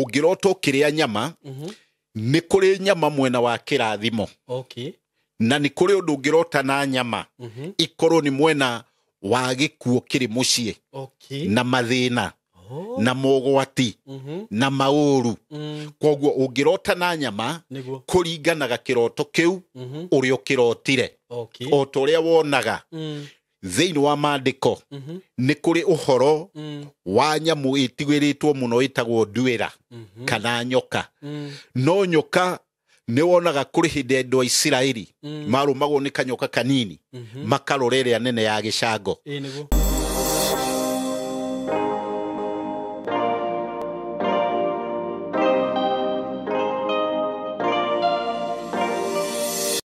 Ũngĩrota ũkĩrĩa nyama, nĩ kũrĩ nyama mwena wa kĩrathimo. Okay. Na nĩ kũrĩ ũndũ ũngĩrota na nyama, ikorwo nĩ mwena wa gĩkuũ kĩrĩ mũciĩ. Okay. Na mathĩna. Oh. Na mogwati. Na maũru. Koguo ũngĩrota na nyama, Nĩguo. kũringanaga kĩroto kĩu ũrĩa ũkĩrotire. Okay. O ta ũrĩa wonaga. Thĩinĩ wa maandĩko, nĩ kũrĩ ũhoro wa nyamũ ĩtigĩrĩtwo mũno ĩtagwo nduĩra kana nyoka. No nyoka nĩ wonaga kũrĩ hĩndĩ andũ a Isiraeli marũmagwo nĩ kanyoka kanini, makarora ĩrĩa nene ya gĩcango. Ĩĩ nĩguo.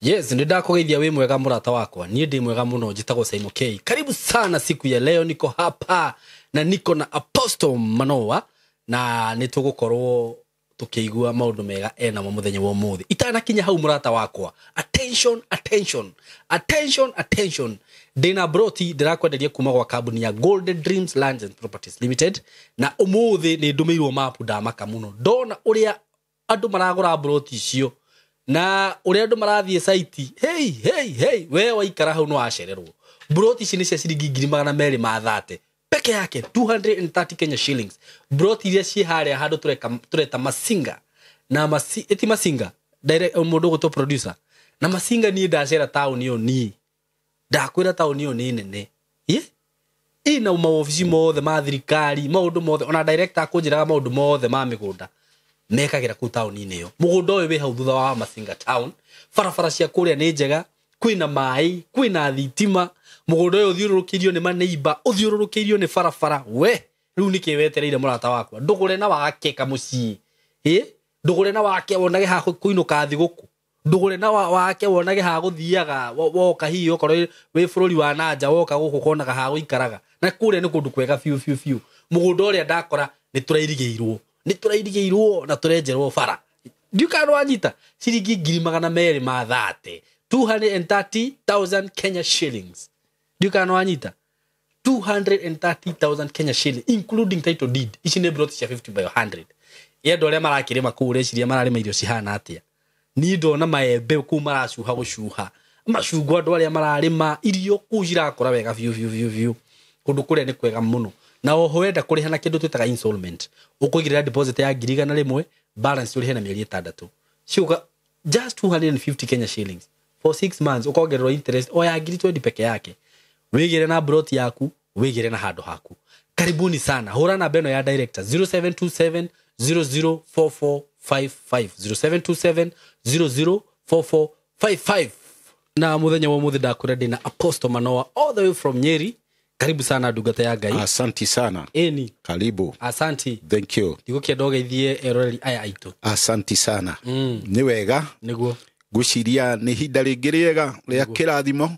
Yes, nĩ ndakũgeithia wĩ mwega mũrata wakwa. Niĩ ndĩ mwega mũno, njĩtagwo Simon K. Karibu sana siku ya leo, niko hapa na niko na Apostle Manoa na nĩ tũgũkorwo tũkĩigua maũndũ mega enamo mũthenya wa ũmũthĩ. Itanakinya hau mũrata wakwa, attention, attention, attention, attention. Ndĩna broti ndĩrakwenderia kuma gwa kambuni ya Golden Dreams Lands and Properties Limited, na ũmũthĩ nĩ ndũmĩirwo mapu ndamaka mũno ndona ũrĩa andũ maragũra broti icio na ũrĩa andũ marathiĩ site. Hey, hey, hey, we waikara hau no wacererwo. Broti ici nĩ cia ciringi ngiri magana merĩ ma thate peke yake, 230 Kenya shillings. Broti iria ciĩ harĩa handũ tureta Masinga na eti Masinga direct mũndũ ũgũtwo producer na Masinga. Niĩ ndacera taũni ĩyo, niĩ ndakwĩra taũni ĩyo nĩ nene. Ĩ ĩna maobici mothe ma thirikari, maũndũ mothe, ona director akũnjĩraga maũndũ mothe ma mĩgũnda mekagĩra kũu taũni-inĩ ĩyo. Mũgũnda ũyũ wĩ hau thutha wa Masinga town, barabara cia kũrĩa nĩ njega, kwĩna maĩ, kwĩna thitima. Mũgũnda ũyũ ũthiũrũrũkĩirio nĩ maneiba, ũthiũrũrũkĩirio nĩ barabara. We rĩu nĩkĩ wetereire mũrata wakwa? Ndũgũre na wake kamũciĩ, ĩ ndũgũre na wake wonage ha kũinũka thigũkũ, ndũgũre na wake wonage ha gũthiaga woka, hihi okorwo wĩ bũrũri wa nanja woka gũkũ konaga ha gũikaraga. Na kũrĩa nĩ kũndũ kwega biũ biũ biũ. Mũgũnda ũrĩa ndakora nĩ tũrairigĩirwo, nĩ tũrairigĩirwo na tũrenjerwo bara. Ndiũ kana nĩwanyita ciringi ngiri magana merĩ ma thate, 230,000 Kenya shillings. Ndiũ kana nĩwanyita 230,000 Kenya shillings including title deed. Ici nĩ plot cia 50 by 100. Ĩ andũ arĩa marakĩrĩma kũu ũreciria mararĩma irio cihana atĩa? Niĩ ndona maembe kũu maracuha gũcuha, macungwa, andũ arĩa mararĩma irio kũu cirakũra wega biũ biũ biũ biũ. Kũndũ kũrĩa nĩ kwega mũno. Na oho wenda kũrĩha na kĩndũ twĩtaga installment, ũkũigĩrĩra deposit ya ngiri igana rĩmwe, balance ũrĩhe na mĩeri ĩtandatũ. Ciũka just 250 Kenya shillings for 6 months, ũkongererwo interest o ya ngiri 20 peke yake. Wĩgĩre na broti yaku, wĩgĩre na handũ haku. Karibuni sana. Hũra namba ĩno ya director 0727 004455, 0727 004455. Na mũthenya wa ũmũthĩ ndakwĩra ndĩna Apostle Manoa all the way from Nyeri. Karibu sana ndungata ya Ngai. Asanti sana. Ĩni. Karibu. Asanti. Thank you. Ndigũkĩenda ũgeithie eroreri aya aitũ. Asanti sana. Nĩ wega. Nĩguo. Ngwĩciria nĩ ihinda rĩngĩ rĩega rĩa kĩrathimo.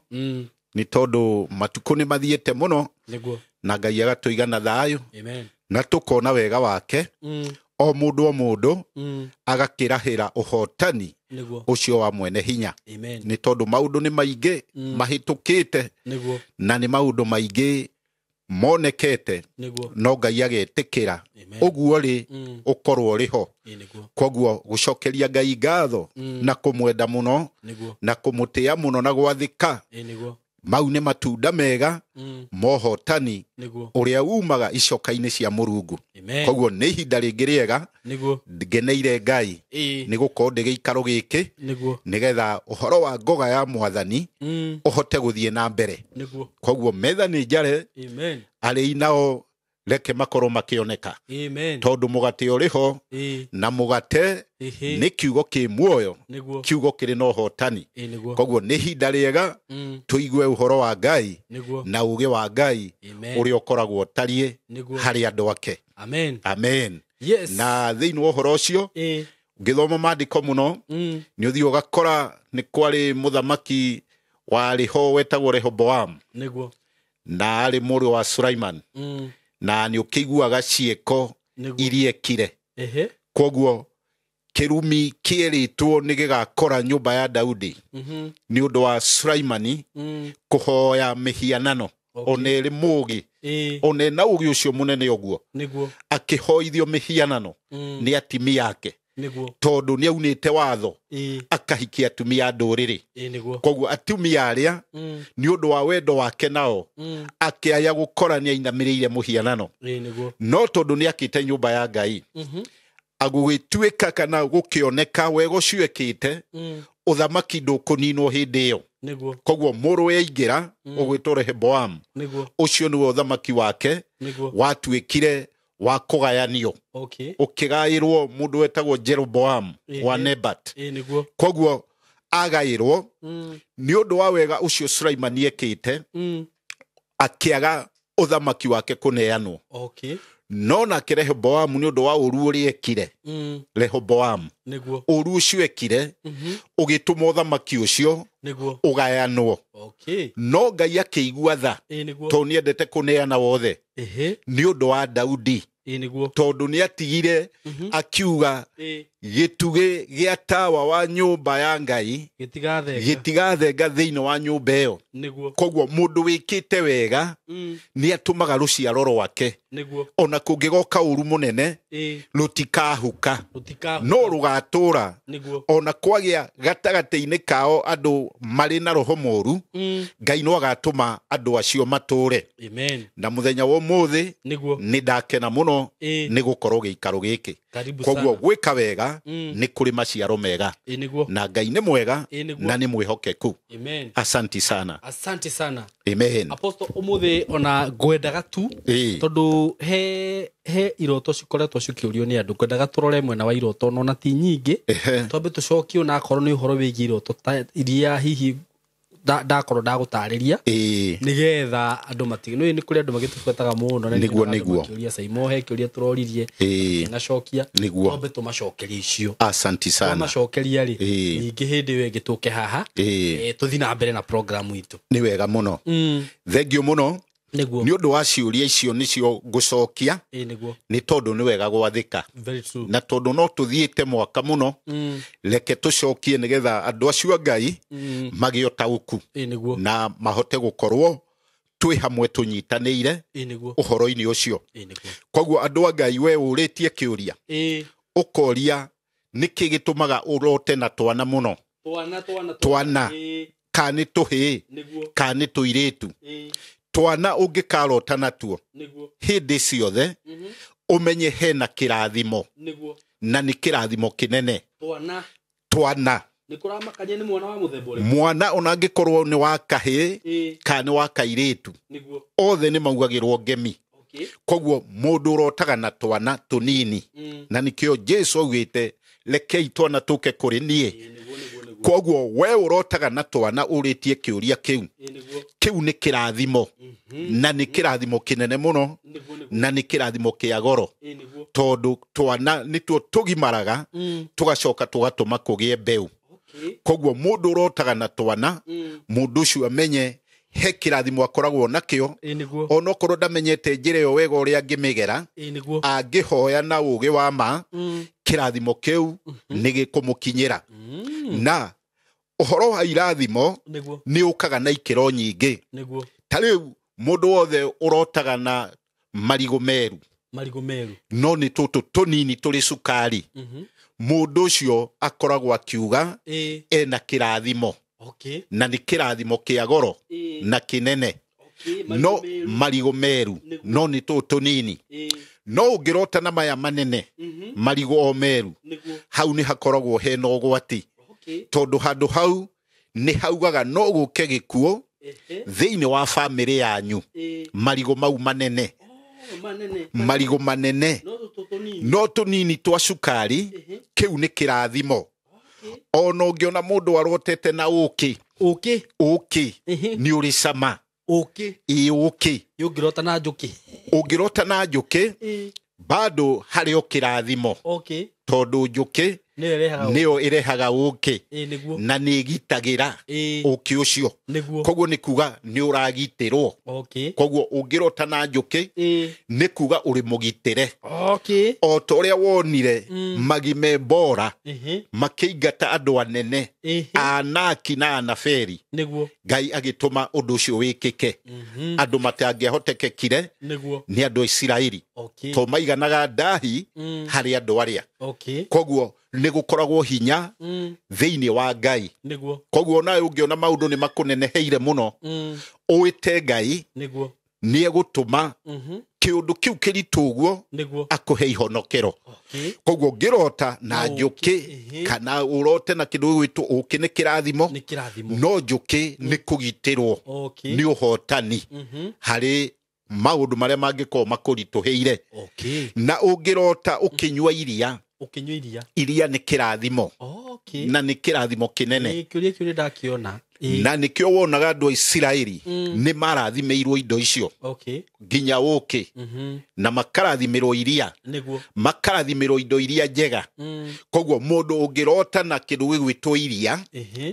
Nĩ tondũ matukũ nĩ mathiĩte mũno. Nĩguo. Na Ngai agatũiga na thayũ. Amen. Na tũkona wega wake. O mũndũ o mũndũ agakĩrahĩra ũhotani Nĩguo. ũcio wa mwene hinya. Amen. Nĩ tondũ maũndũ nĩ maingĩ mahĩtũkĩte. Nĩguo. Na nĩ maũndũ maingĩ monekete. Nĩguo. No Ngai agetĩkĩra. Amen. Ũguo rĩ, ũkorwo ũrĩ ho. Ĩ nĩguo. Koguo gũcokeria Ngai ngatho na kũmwenda mũno Nĩguo. na kũmũtĩa mũno na gwathĩka. Ĩ nĩguo. Mau nĩ matunda mega mohotani Nĩguo. ũrĩa umaga icoka-inĩ cia Mũrungu. Amen. Koguo nĩ ihinda rĩngĩ rĩega Nĩguo. ngeneire Ngai Ĩ. nĩ gũkorwo ndĩ gĩikaro gĩkĩ Nĩguo. nĩgetha ũhoro wa ngoga ya mwathani ũhote gũthiĩ na mbere. Nĩguo. Koguo metha nĩ njare, Amen. arĩi nao reke makorwo makĩoneka. Amen. Tondũ mũgate ũrĩ ho, Ĩ. na mũgate Ĩhĩ. nĩ kiugo kĩ muoyo, Nĩguo. kiugo kĩrĩ na ũhotani. Ĩ nĩguo. Koguo nĩ ihinda rĩega tũigue ũhoro wa Ngai Nĩguo. na ũũgĩ wa Ngai Amen. ũrĩa ũkoragwo ũtariĩ Nĩguo. harĩ andũ ake. Amen. Amen. Yes. Na thĩinĩ wa ũhoro ũcio, Ĩ. ũngĩthoma maandĩko mũno, nĩ ũthiĩ ũgakora nĩ kwarĩ mũthamaki warĩ ho wetagwo Rehoboam. Nĩguo. Na arĩ mũrũ wa Sulaiman. Na nĩ ũkĩiguaga ciĩko Nĩguo. iria ekire. Ehe. Koguo kĩrumi kĩerĩtwo nĩ gĩgakora nyũmba ya Daudi nĩ ũndũ wa Sulaimani kũhoya mĩhianano. Ona ĩrĩ mũũgĩ, ona ĩna ũũgĩ ũcio mũnene ũguo, akĩhoithio mĩhianano nĩ atimia ake, tondũ nĩ aunĩte watho akahikia atumia a ndũrĩrĩ. Koguo atumia arĩa nĩ ũndũ wa wendo wake nao akĩaya gũkora nĩ ainamĩrĩire mũhianano, no tondũ nĩ akĩte nyũmba ya Ngai, agũgĩtuĩka kana gũkĩoneka wega ũcio ekĩte, ũthamaki ndũkũninwo hĩndĩ ĩyo. Koguo mũrũ yaingĩra ũgwĩtwo Rehoboamu, ũcio nĩwe ũthamaki wake watuĩkire wa kũgayanio, ũkĩgaĩrwo mũndũ wetagwo Jeroboam wa Nebat. Koguo agaĩrwo nĩ ũndũ wa wega ũcio Sulaimani ekĩte, akĩaga ũthamaki wake kũneanwo. No nake Rehoboamu nĩ ũndũ wa ũru ũrĩa ekire, Rehoboamu ũru ũcio ekire ũgĩtũma ũthamaki ũcio ũgayanwo. No Ngai akĩigua tha, tondũ nĩendete kũneana wothe, nĩ ũndũ wa Daudi, tondũ nĩ atigire akiuga gĩtugĩ gĩa tawa wa nyũmba ya Ngai gĩtigathenga thĩinĩ wa nyũmba ĩyo. Koguo mũndũ wĩkĩte wega nĩ atũmaga rũciaro rwake, ona kũngĩgoka ũru mũnene rũtikahuka, no rũgatũra. Ona kwagĩa gatagatĩ-inĩ kao andũ marĩ na roho mũru, Ngai no agatũma andũ acio matũre. Na mũthenya wa ũmũthĩ nĩ ndakena mũno nĩ gũkorwo gĩikaro gĩkĩ. Koguo gwĩka wega nĩ kũrĩ maciaro mega, na Ngai nĩ mwega na nĩ mwĩhokeku. Asanti sana. Asante sana. Amen. Apostle, ũmũthĩ ona ngwendaga tu tondũ he iroto cikoretwo cikĩũrio nĩ andũ, ngwendaga tũrore mwena wa iroto no na ti nyingĩ, twambe tũcokie ona akorwo nĩ ũhoro wĩgiĩ iroto iria hihi ndakorwo ndagũtarĩria, nĩgetha andũ matige. Nĩ kũrĩ andũ magĩtũbuataga mũno na nĩguo kĩũria Saimo he kĩũria tũroririe nacokia, twambe tũmacokerie icio. Asanti sana. Tũmacokeria rĩ, ningĩ hĩndĩ ĩyo ĩngĩ tũke haha tũthiĩ na mbere na programu itũ. Nĩ wega mũno, thengio mũno nĩ ũndũ wa ciũria icio nĩcio ngũcokia, nĩ tondũ nĩ wega gwathĩka, na tondũ no tũthiĩte mwaka mũno, reke tũcokie nĩgetha andũ acio a Ngai magĩe ũtaũku na mahote gũkorwo twĩ hamwe tũnyitanĩire ũhoro-inĩ ũcio. Koguo andũ a Ngai, we ũrĩtie kĩũria ũkoria nĩkĩ gĩtũmaga ũrote na twana mũno, twana ka nĩ tũhĩĩ ka nĩ tũirĩtu. Twana ũngĩkarota natuo hĩndĩ ciothe ũmenye hena kĩrathimo, na nĩ kĩrathimo kĩnene. Twana mwana ona angĩkorwo nĩ wa kahĩĩ ka nĩ wa kairĩtu, othe nĩ maugagĩrwo ngemi. Koguo mũndũ ũrotaga na twana tũnini, na nĩkĩo Jesu augĩte rekei twana tũke kũrĩ niĩ. Koguo we ũrotaga na twana ũrĩtie kĩũria kĩu, kĩu nĩ kĩrathimo, na nĩ kĩrathimo kĩnene mũno, na nĩ kĩrathimo kĩa goro, tondũ twana nĩtuo tũgimaraga tũgacoka tũgatũma kũgĩe mbeũ. Koguo mũndũ ũrotaga na twana, mũndũ ũcio amenye he kĩrathimo akoragwo nakĩo, onokorwo ndamenyete njĩra ĩyo wega ũrĩa angĩmĩgera, angĩhoya na ũũgĩ wa ma, kĩrathimo kĩu nĩ gĩkũmũkinyĩra. Na ũhoro wa irathimo nĩ ũkaga na ikĩro nyingĩ. Ta rĩu mũndũ wothe ũrotaga na marigũ meru, no nĩ tũtũ tũnini tũrĩ cukari, mũndũ ũcio akoragwo akiuga ena kĩrathimo, na nĩ kĩrathimo kĩa goro na kĩnene. No marigũ meru no nĩ tũtũ tũnini. No ũngĩrota na maya manene, marigũ o meru, hau nĩ hakoragwo hena ũgwati, tondũ handũ hau nĩ haugaga no gũke gĩkuũ thĩinĩ wa bamĩrĩ yanyu. Marigũ mau manene, marigũ manene no tũnini twa cukari, kĩu nĩ kĩrathimo. Ona ũngĩona mũndũ arotete na ũkĩ, ũkĩ nĩ ũrĩ cama, ũkĩ ũngĩrota na njũkĩ, ũngĩrota na njũkĩ bado harĩ o kĩrathimo. Tondũ njũkĩ nĩyo ĩrehaga ũkĩ na nĩ ĩgitagĩra ũkĩ ũcio. Koguo nĩ kuga nĩ ũragitĩrwo. Koguo ũngĩrota na njũkĩ nĩ kuga ũrĩ mũgitĩre. O ta ũrĩa wonire Magime Bora makĩingata andũ anene anaki na anaberi, Ngai agĩtũma ũndũ ũcio wĩkĩke. Andũ matangĩahotekekire nĩ andũ a Isiraeli to maiganaga ndahi harĩ andũ arĩa. Koguo nĩ gũkoragwo hinya thĩinĩ wa Ngai. Koguo nawe ũngĩona maũndũ nĩ makũneneheire mũno, ũĩte Ngai nĩ egũtũma kĩũndũ kĩu kĩritũ ũguo akũhe ihonokero. Koguo ũngĩrota na njũkĩ kana ũrote na kĩndũ gĩgwĩtwo ũkĩ nĩ kĩrathimo, no njũkĩ nĩ kũgitĩrwo nĩ ũhotani harĩ maũndũ marĩa mangĩkorwo makũritũhĩire. Na ũngĩrota ũkĩnyua iria, iria nĩ kĩrathimo na nĩ kĩrathimo kĩnene. Na nĩkĩo wonaga andũ a Isiraeli nĩ marathimĩirwo indo icio nginya ũkĩ, na makarathimĩrwo iria, makarathimĩrwo indo iria njega. Koguo mũndũ ũngĩrota na kĩndũ gĩgwĩtwo iria,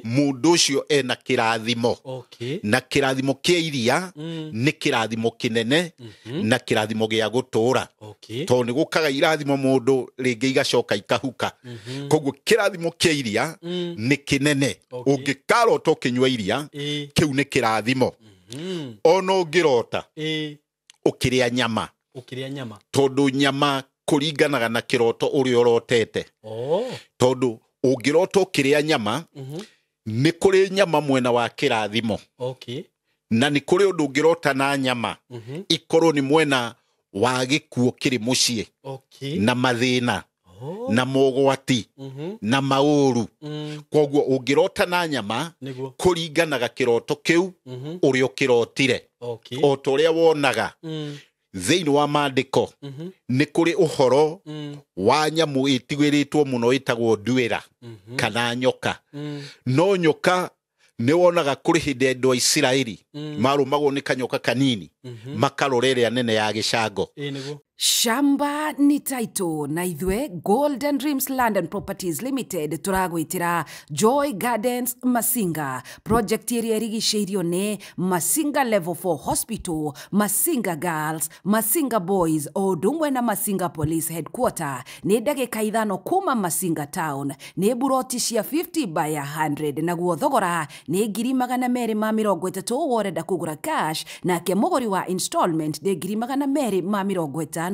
mũndũ ũcio ena kĩrathimo. Na kĩrathimo kĩa iria nĩ kĩrathimo kĩnene na kĩrathimo gĩa gũtũũra. Tondũ nĩ gũkaga irathimo mũndũ rĩngĩ igacoka ikahuka. Koguo kĩrathimo kĩa iria nĩ kĩnene. Ũngĩkarota ũkĩnyua iria, kĩu nĩ kĩrathimo. Ona ũngĩrota ũkĩrĩa nyama, tondũ nyama kũringanaga na kĩroto ũrĩa ũrotete. Tondũ ũngĩrota ũkĩrĩa nyama, nĩ kũrĩ nyama mwena wa kĩrathimo. Na nĩ kũrĩ ũndũ ũngĩrota na nyama ikorwo nĩ mwena wa gĩkuũ kĩrĩ mũciĩ na mathĩna na mogwati na maũru. Koguo ũngĩrota na nyama kũringanaga kĩroto kĩu ũrĩa ũkĩrotire. O ta ũrĩa wonaga thĩinĩ wa maandĩko nĩ kũrĩ ũhoro wa nyamũ ĩtigĩrĩtwo mũno ĩtagwo nduĩra kana nyoka. No nyoka nĩ wonaga kũrĩ hĩndĩ andũ a Isiraeli marũmagwo nĩ kanyoka kanini makarora ĩrĩa nene ya gĩcango. Shamba ni title na ithwe Golden Dreams Land and Properties Limited turagwitira Joy Gardens Masinga project ĩrĩa ĩrigicĩirio nĩ Masinga Level 4 Hospital, Masinga Girls, Masinga Boys o ũndũ ũmwe na Masinga Police Headquarter. Nĩ ndagĩka 5 kuma Masinga Town. Nĩ buroti cia 50 by 100 naguo thogora nĩ 230,000 worenda kũgũra cash, nake mũgũri wa installment nĩ 250,000.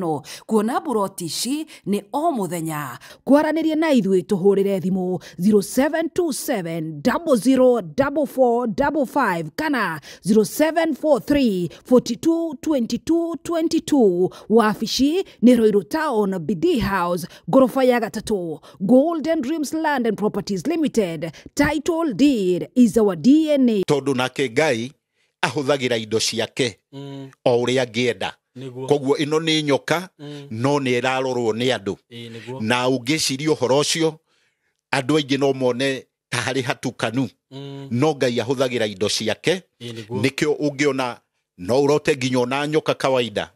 Kuona buroti ici nĩ o mũthenya. Kwaranĩria na ithuĩ tũhũrĩre thimũ 0727 004455 kana 0743 42 22 22. Wabici nĩ Ruiru Town, BD House, ngoroba ya 3. Golden Dreams Land and Properties Limited. Title deed is our DNA. Tondũ nake Ngai ahũthagĩra indo ciake o ũrĩa angĩenda. Koguo ĩno nĩ nyoka no nĩ ĩrarorwo nĩ andũ. Na ũngĩciria ũhoro ũcio andũ aingĩ no mone ta harĩ hatukanu, no Ngai ahũthagĩra indo ciake. Nĩkĩo ũngĩona no ũrote nginya ona nyoka kawaida,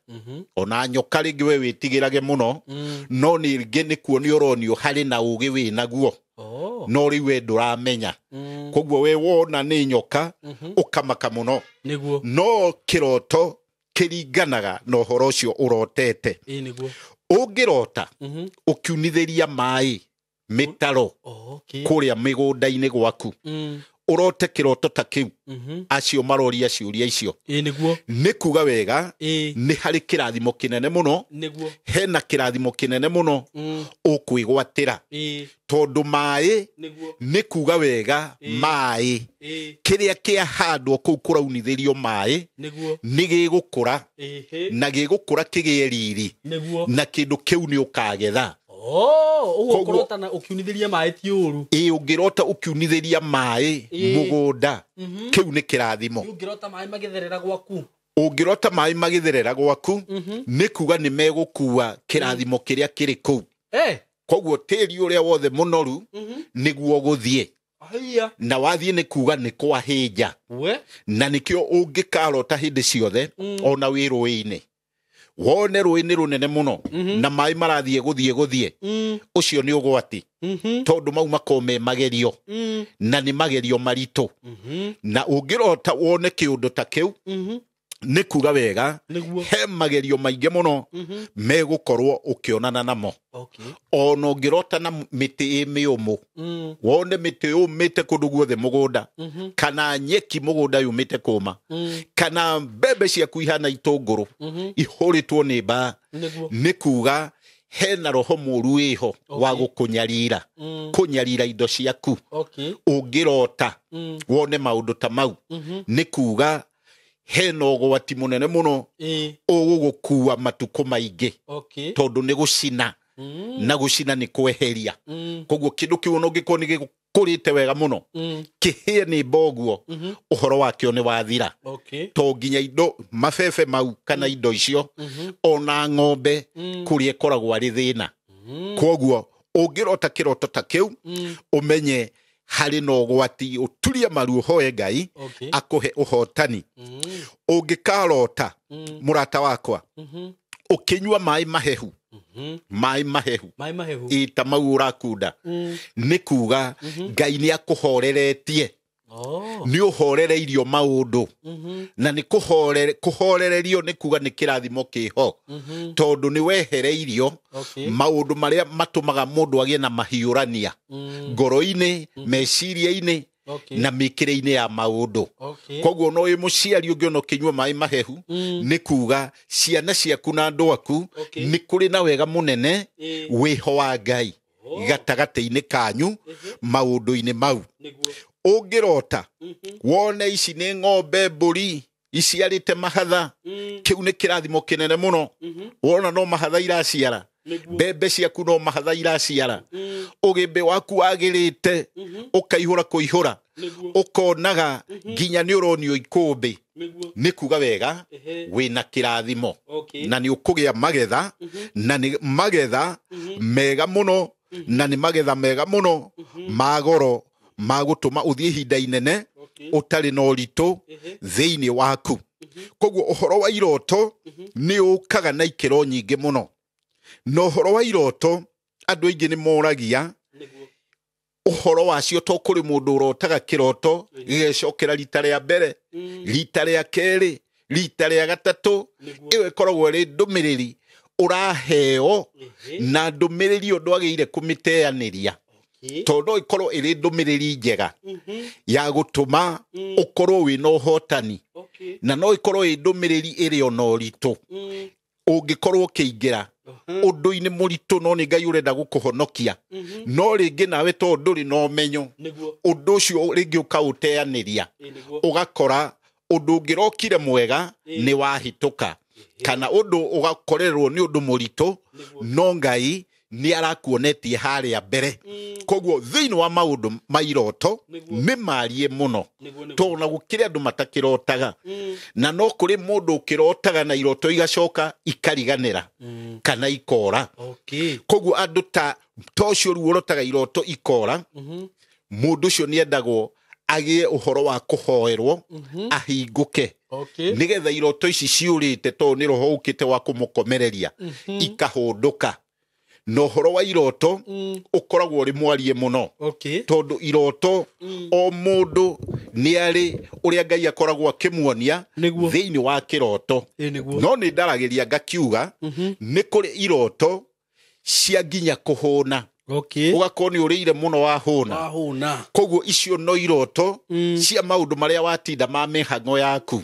ona nyoka rĩngĩ we wĩtigĩrage mũno, no ningĩ nĩ kuonio ũronio harĩ na ũgĩ wĩ naguo, no rĩu we ndũramenya. Koguo we wona nĩ nyoka ũkamaka mũno. No kĩroto kĩringanaga na ũhoro ũcio ũrotete. Ũngĩrota ũkiunithĩria maĩ mĩtaro kũrĩa mĩgũnda-inĩ gwaku, ũrote kĩroto ta kĩu, acio maroria ciũria icio, nĩ kuga wega nĩ harĩ kĩrathimo kĩnene mũno, hena kĩrathimo kĩnene mũno ũkwĩgwatĩra. Tondũ maĩ nĩ kuga wega maĩ kĩrĩa kĩahandwo kũu kũraunithĩrio maĩ nĩ gĩgũkũra, na gĩgũkũra kĩgĩe riri, na kĩndũ kĩu nĩ ũkagetha. Ũguo ũkũrota na ũkiunithĩria maĩ ti ũru. Ĩ, ũngĩrota ũkiunithĩria maĩ mũgũnda, kĩu nĩ kĩrathimo. Ũngĩrota maĩ magĩtherera gwaku, ũngĩrota maĩ magĩtherera gwaku nĩ kuga nĩ megũkua kĩrathimo kĩrĩa kĩrĩ kũu. Koguo tĩri ũrĩa wothe mũnoru nĩguo gũthiĩ, na wathiĩ nĩ kuga nĩ kwahĩnja. Na nĩkĩo ũngĩkarota hĩndĩ ciothe ona wĩ rũĩ-inĩ, Wone rũĩ nĩ rũnene mũno na maĩ marathiĩ gũthiĩ ũcio nĩ ũgwati tondũ mau makoragwo me magerio na nĩ magerio maritũ. Na ũngĩrota wone kĩũndũ ta kĩu nĩ kuga wega he magerio maingĩ mũno megũkorwo ũkĩonana namo. Ona ũngĩrota na mĩtĩ ĩ mĩũmũ, wone mĩtĩ yũmĩte kũndũ guothe mũgũnda, kana nyeki mũgũnda yũmĩte kũma, kana mbembe ciaku ihana itũngũrũ ihũrĩtwo nĩ mbaa, nĩ kuga hena roho mũru wĩho wa gũkũnyarira, kũnyarira indo ciaku. Ũngĩrota wone maũndũ ta mau nĩ kuga hena ũgwati mũnene mũno ũgũgũkua matukũ maingĩ, tondũ nĩ gũcina na gũcina nĩ kweheria. Koguo kĩndũ kĩu ona ũngĩkorwo nĩ gĩkũrĩte wega mũno kĩhĩe nĩ mboguo, ũhoro wakĩo nĩ wathira. To nginya indo mabebe mau kana indo icio ona ng'ombe kũrĩa ĩkoragwo arĩ thĩna. Koguo ũngĩrota kĩroto ta kĩu ũmenye harĩ na ũgwati, ũturie maru ũhoe Ngai akũhe ũhotani. Ũngĩkarota mũrata wakwa ũkĩnyua maĩ mahehu, maĩ mahehu ĩ ta mau ũrakunda, nĩ kuga Ngai nĩ akũhoreretie, nĩ ũhorereirio maũndũ. Na nĩ kũhorererio nĩ kuga nĩ kĩrathimo kĩho, tondũ nĩ wehereirio maũndũ marĩa matũmaga mũndũ agĩe na mahiũrania ngoro-inĩ, meciria-inĩ na mĩkĩre-inĩ ya maũndũ. Koguo no wĩ mũciari ũngĩona ũkĩnyua maĩ mahehu nĩ kuga ciana ciaku na andũ aku nĩ kũrĩ na wega mũnene wĩho wa Ngai gatagatĩ-inĩ kanyu maũndũ-inĩ mau. Ũngĩrota wone ici nĩ ng'ombe, mbũri iciarĩte mahatha, kĩu nĩ kĩrathimo kĩnene mũno. Wona no mahatha iraciara, mbembe ciaku no mahatha iraciara, ũgĩmbĩ waku wagĩrĩte ũkaihũra kũihũra, ũkonaga nginya nĩ ũronio ikũmbĩ, nĩ kuga wega wĩna kĩrathimo na nĩ ũkũgĩa magetha, na nĩ magetha mega mũno, na nĩ magetha mega mũno ma goro ma gũtũma ũthiĩ ihinda inene ũtarĩ na ũritũ thĩinĩ waku. Koguo ũhoro wa iroto nĩ ũkaga na ikĩro nyingĩ mũno. Na ũhoro wa iroto andũ aingĩ nĩ moragia ũhoro wacio, to kũrĩ mũndũ ũrotaga kĩroto gĩgecokera rita rĩa mbere, rita rĩa kerĩ, rita rĩa gatatũ. Ĩyo ĩkoragwo ĩrĩ ndũmĩrĩri ũraheo, na ndũmĩrĩri ĩyo ndwagĩrĩire kũmĩteanĩria, tondũ no ĩkorwo ĩrĩ ndũmĩrĩri njega ya gũtũma ũkorwo wĩna ũhotani, na no ĩkorwo ĩ ndũmĩrĩri ĩrĩ ona ũritũ ũngĩkorwo ũkĩingĩra ũndũ-inĩ mũritũ, no nĩ Ngai ũrenda gũkũhonokia, no rĩngĩ nawe tondũ ndũrĩ na ũmenyo ũndũ ũcio rĩngĩ ũkaũteanĩria, ũgakora ũndũ ũngĩrokire mwega nĩ wahĩtũka, kana ũndũ ũgakorerwo nĩ ũndũ mũritũ, no Ngai nĩ arakuonetie harĩa mbere. Koguo thĩinĩ wa maũndũ ma iroto nĩ marie mũno, tondũ na gũkĩrĩ andũ matakĩrotaga, na no kũrĩ mũndũ ũkĩrotaga na iroto igacoka ikariganĩra kana ikora. Koguo andũ ta ũcio rĩu ũrotaga iroto ikora, mũndũ ũcio nĩ endagwo agĩe ũhoro wa kũhoerwo ahingũke, nĩgetha iroto ici ciũrĩte tondũ nĩ roho ũkĩte wa kũmũkomereria ikahũndũka. Na ũhoro wa iroto ũkoragwo ũrĩ mwarie mũno, tondũ iroto o mũndũ nĩ arĩ ũrĩa Ngai akoragwo akĩmuonia thĩinĩ wa kĩroto. No nĩ ndaragĩria ngakiuga nĩ kũrĩ iroto cia nginya kũhũna, ũgakorwo nĩ ũrĩire mũno wahũna. Koguo icio no iroto cia maũndũ marĩa watinda ma mĩhang'o yaku,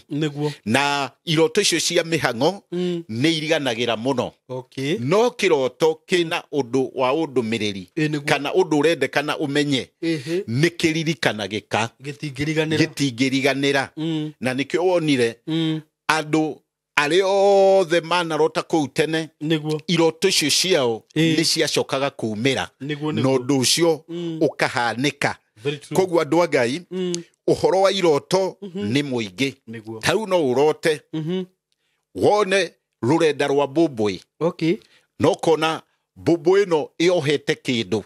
na iroto icio cia mĩhang'o nĩ iriganagĩra mũno. No kĩroto kĩna ũndũ wa ũndũmĩrĩri kana ũndũ ũrendekana ũmenye nĩ kĩririkanagĩka, gĩtingĩriganĩra. Na nĩkĩo wonire andũ arĩa othe manarota kũu tene iroto icio ciao nĩ ciacokaga kumĩra, na ũndũ ũcio ũkahanĩka. Koguo andũ a Ngai, ũhoro wa iroto nĩ mũingĩ. Ta rĩu no ũrote wone rũrenda rwa mbũmbũĩ, no ũkona mbũmbũĩ ĩno ĩohete kĩndũ,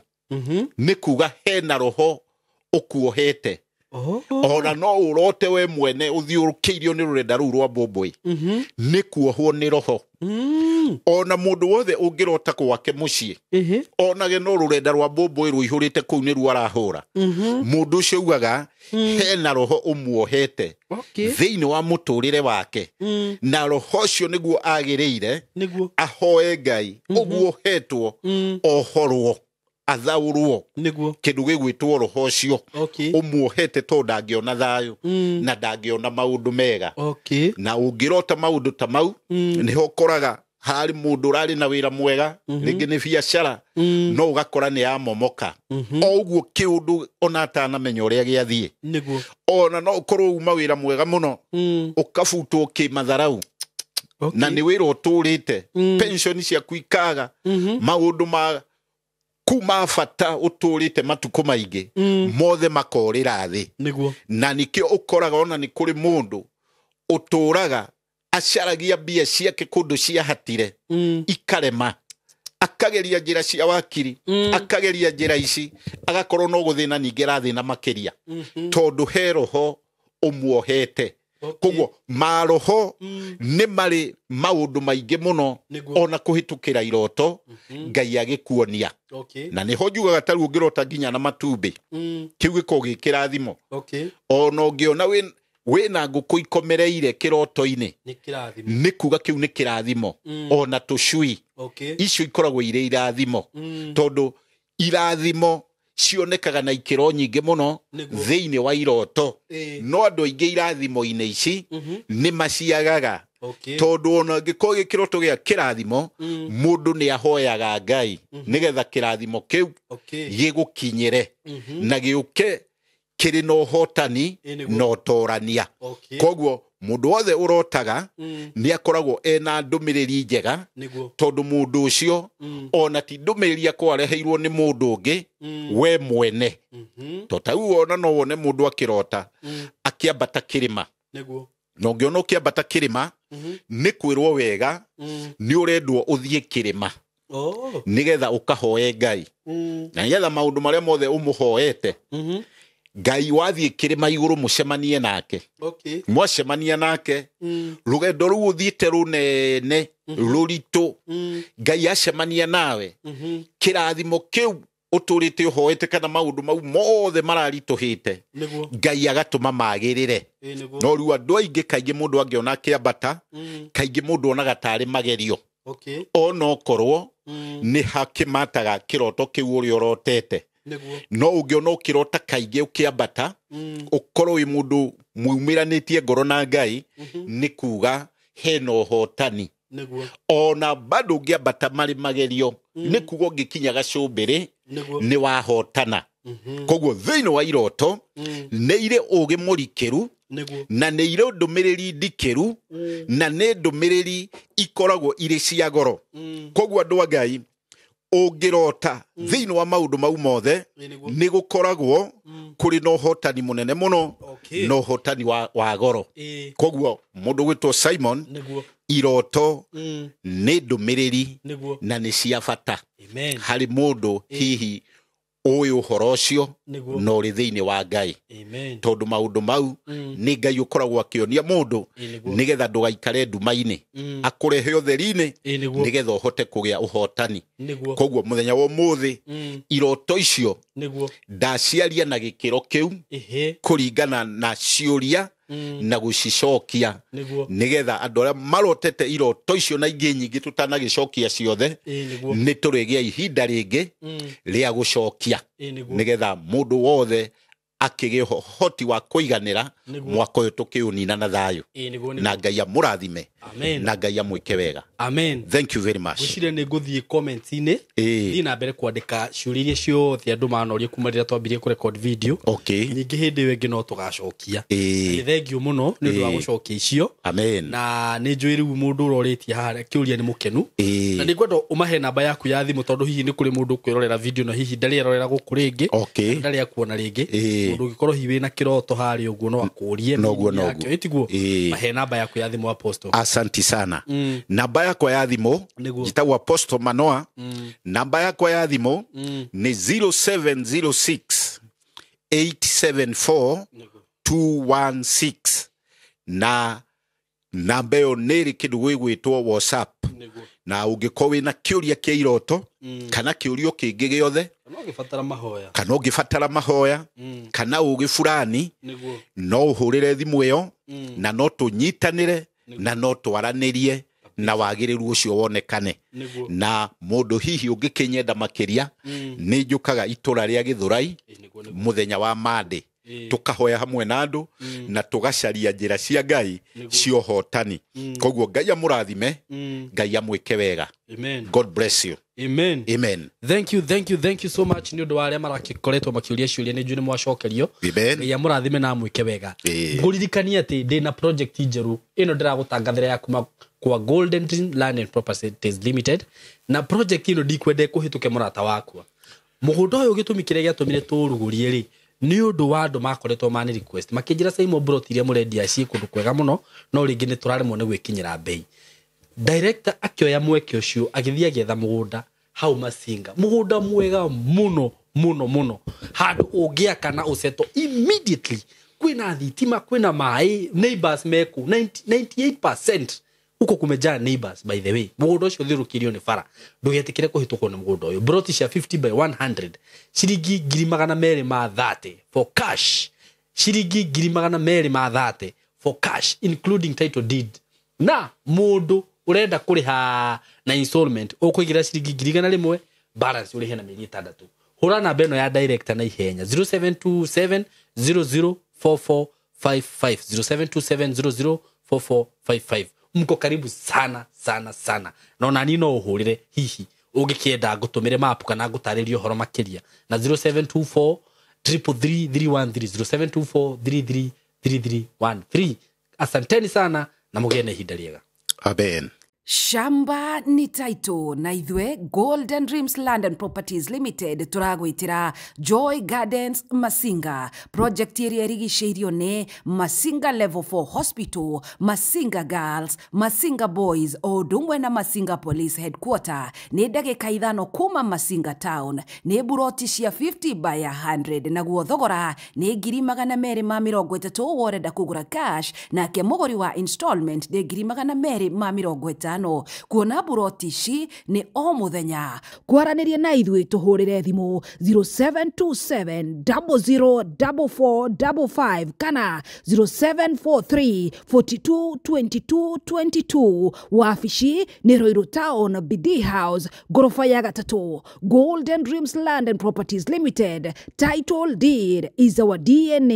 nĩ kuga hena roho ũkuohete. Ona no ũrote we mwene ũthiũrũkĩirio nĩ rũrenda rũu rwa mbũmbũĩ, nĩ kuohwo nĩ roho. Ona mũndũ wothe ũngĩrota gwake mũciĩ onage no rũrenda rwa mbũmbũĩ rũihũrĩte kũu nĩruo arahũra, mũndũ ũcio augaga hena roho ũmuohete thĩinĩ wa mũtũrĩre wake, na roho ũcio nĩguo agĩrĩire ahoe Ngai ũguo ohetwo ohorwo athaũrwo kĩndũ gĩgwĩtwo roho ũcio ũmuohete tondũ ndangĩona thayũ na ndangĩona maũndũ mega. Na ũngĩrota maũndũ ta mau, nĩho ũkoraga harĩ mũndũ ũrarĩ na wĩra mwega, rĩngĩ nĩ biacara, no ũgakora nĩ yamomoka o ũguo kĩũndũ ona atanamenya ũrĩa gĩathiĩ. Ona no ũkorwo uma wĩra mwega mũno ũkabutwo kĩmatharau, na nĩ wĩra ũtũrĩte, pension ciaku ikaga, maũndũ ma kuma bata ũtũrĩte matukũ maingĩ mothe makorĩra thĩ. Na nĩkĩo ũkoraga ona nĩ kũrĩ mũndũ ũtũraga acaragia mbia ciake kũndũ ciahatire ikarema, akageria njĩra cia wakiri, akageria njĩra ici, agakorwo no gũthĩna ningĩ arathĩna makĩria, tondũ he roho ũmuohete. Koguo maroho nĩ marĩ maũndũ maingĩ mũno ona kũhĩtũkĩra iroto Ngai agĩkuonia. Na nĩho njugaga ta rĩu ũngĩrota nginya na matumbĩ, kĩu gĩkoragwo gĩ kĩrathimo. Ona ũngĩona wĩna ngũkũ ikomereire kĩroto-inĩ, nĩ kuga kĩu nĩ kĩrathimo. Ona tũcui, icio ikoragwo irĩ irathimo, tondũ irathimo cionekaga na ikĩro nyingĩ mũno thĩinĩ wa iroto. No andũ aingĩ irathimo-inĩ ici nĩ maciagaga, tondũ ona angĩkorwo gĩ kĩroto gĩa kĩrathimo, mũndũ nĩ ahoyaga Ngai nĩgetha kĩrathimo kĩu gĩgũkinyĩre na gĩũke kĩrĩ na ũhotani na ũtorania. Koguo mũndũ wothe ũrotaga nĩ akoragwo ena ndũmĩrĩri njega, tondũ mũndũ ũcio ona ti ndũmĩrĩri akorwo areheirwo nĩ mũndũ ũngĩ, we mwene. To ta rĩu ona no wone mũndũ akĩrota akĩambata kĩrĩma, na ũngĩona ũkĩambata kĩrĩma nĩ kwĩrwo wega nĩ ũrendwo ũthiĩ kĩrĩma nĩgetha ũkahoe Ngai, na nĩgetha maũndũ marĩa mothe ũmũhoete Ngai wathiĩ kĩrĩma igũrũ mũcemanie nake. Mwacemania nake, rũgendo rũu ũthiĩte rũnene rũritũ, Ngai acemania nawe, kĩrathimo kĩu ũtũrĩte ũhoete kana maũndũ mau mothe mararitũhĩte, Ngai agatũma magĩrĩre. No rĩu andũ aingĩ kaingĩ mũndũ angĩona akĩambata, kaingĩ mũndũ onaga tarĩ magerio, onokorwo nĩ hakĩmataga kĩroto kĩu ũrĩa ũrotete. No ũngĩona ũkĩrota kaingĩ ũkĩambata, ũkorwo wĩ mũndũ mumĩranĩtie ngoro na Ngai, nĩ kuga hena ũhotani. Ona bado ũngĩambata marĩ magerio, nĩ kuga ũngĩkinya gacũmbĩrĩ nĩ wahotana. Koguo thĩinĩ wa iroto nĩ irĩ ũgĩ mũrikĩru, na nĩ irĩ ndũmĩrĩri ndikĩru, na nĩ ndũmĩrĩri ikoragwo irĩ cia goro. Koguo andũ a Ngai, ũngĩrota thĩinĩ wa maũndũ mau mothe, nĩ gũkoragwo kũrĩ na ũhotani mũnene mũno, na ũhotani wa goro. Koguo mũndũ gwĩtwo Simon, iroto nĩ ndũmĩrĩri na nĩ cia bata harĩ mũndũ hihi ũĩ ũhoro ũcio na ũrĩ thĩinĩ wa Ngai, tondũ maũndũ mau nĩ Ngai ũkoragwo akĩonia mũndũ nĩgetha ndũgaikare nduma-inĩ, akũrehe ũtheri-inĩ nĩgetha ũhote kũgĩa ũhotani. Koguo mũthenya wa ũmũthĩ iroto icio ndaciaria na gĩkĩro kĩu kũringana na ciũria na gũcicokia, nĩgetha andũ arĩa marotete iroto icio na ingĩ nyingĩ tũtanagĩcokia ciothe, nĩ tũrĩgĩa ihinda rĩngĩ rĩa gũcokia, nĩgetha mũndũ wothe akĩgĩa ũhoti wa kũiganĩra mwaka ũyũ tũkĩũnina na thayũ, na Ngai amũrathime na Ngai amwĩke wega. Amen. Thank you very much. Gwĩciria nĩ ngũthiĩ comments-inĩ, thiĩ na mbere kwandĩka ciũria iria ciothe andũ manoria kuma rĩrĩa twambirie kũrecord video. Ningĩ hĩndĩ ĩyo ĩngĩ no tũgacokia. Nĩ thengiũ mũno nĩ ũndũ wa gũcokia icio. Amen. Na nĩ njũĩ rĩu mũndũ ũrorĩtie haha kĩũria nĩ mũkenu. Na nĩ ngwenda ũmahe namba yaku ya thimũ, tondũ hihi nĩ kũrĩ mũndũ ũkwĩrorera video na hihi ndarĩ arorera gũkũ rĩngĩ, ndarĩ akuona rĩngĩ. Mũndũ ũngĩkorwo hihi wĩna kĩroto harĩa ũguo no akũrie. Noguo, noguo. Ĩtiguo? Mahe namba yaku ya thimũ, Apostle. Asanti sana. Namba yakwa ya thimũ, njĩtagwo Apostle Manoa. Namba yakwa ya thimũ nĩ 0706 874 216, na namba ĩyo nĩ ĩrĩ kĩndũ gĩgwĩtwo WhatsApp. Na ũngĩkorwo wĩna kĩũria kĩa iroto kana kĩũrio kĩngĩ gĩothe, kana ũngĩbatara mahoya kana ũgĩ fulani, no ũhũrĩre thimũ ĩyo na no tũnyitanĩre na no twaranĩrie na wagĩrĩru ũcio wonekane. Na mũndũ hihi ũngĩkĩnyenda makĩria, nĩ njũkaga itũra rĩa Gĩthũrai mũthenya wa Monday, tukahoya hamwe na andũ na tugacaria njĩra cia Ngai cia ũhotani. Koguo Ngai amũrathime, Ngai amwĩke wega. Amen. God bless you. Amen. Amen. Thank you, thank you, thank you so much. Nĩ ũndũ wa arĩa marakoretwo makĩũria ciũria, nĩ njũĩ nĩ mwacokerio. Amen. Ngai amũrathime na amwĩke wega. Ngũririkanie atĩ ndĩna project njerũ ĩno ndĩragũtangathĩra ya kuma kwa Golden Dream Land and Properties Limited, na project ĩno ndikwenda ĩkũhĩtũke mũrata wakwa. Mũgũnda ũyũ gĩtũmi kĩrĩa gĩatũmire tũũrugũrie rĩ, nĩ ũndũ wa andũ makoretwo mani request makĩnjĩra Simon Brot iria mũrendia ciĩ kũndũ kwega mũno, no rĩngĩ nĩ tũraremwo nĩ gwĩkinyĩra mbei. Director akĩoya mweke ũcio agĩthiĩ agĩetha mũgũnda hau Masinga, mũgũnda mwega mũno mũno mũno, handũ ũngĩaka na ũseto immediately. Kwĩna thitima, kwĩna maĩ, neighbors meku 98% huko kumejaa neighbors. By the way, mũgũnda ũcio ũthiũrũkĩirio nĩ bara, ndũgetĩkĩre kũhĩtũkwo nĩ mũgũnda ũyũ. Broti cia 50 by 100 ciringi 230,000 for cash, ciringi 230,000 for cash including title deed. Na mũndũ ũrenda kũrĩha na installment ũkũigĩra ciringi 100,000, balance ũrĩhe na mĩeri 6. Hũra namba ĩno ya director na ihenya 0727 004455, 0727 004455. Mko karibu sana sana sana, na ona ni no ũhũrĩre hihi ũngĩkĩenda ngũtũmĩre map kana ngũtarĩrie ũhoro makĩria na 0724 333 313, 0724 333313. Asanteni sana na mũgĩe na ihinda rĩega. Amen. Shamba ni title na ithwe Golden Dreams Land and Properties Limited turagwitira Joy Gardens Masinga, project ĩrĩa ĩrigicĩirio nĩ Masinga Level 4 Hospital, Masinga Girls, Masinga Boys o ũndũ ũmwe na Masinga Police Headquarter. Nĩ ndagĩka 5 kuma Masinga Town, nĩ buroti cia 50 by 100, naguo thogora nĩ 230,000 worenda kũgũra cash, nake mũgũri wa installment nĩ 250,000. Kuona buroti ici nĩ o mũthenya. Kwaranĩria na ithuĩ tũhũrĩre thimũ 0727 004455 kana 0743 42 22 22. Wabici nĩ Ruiru Town, BD House, ngoroba ya 3. Golden Dreams Land and Properties Limited. Title deed is our DNA.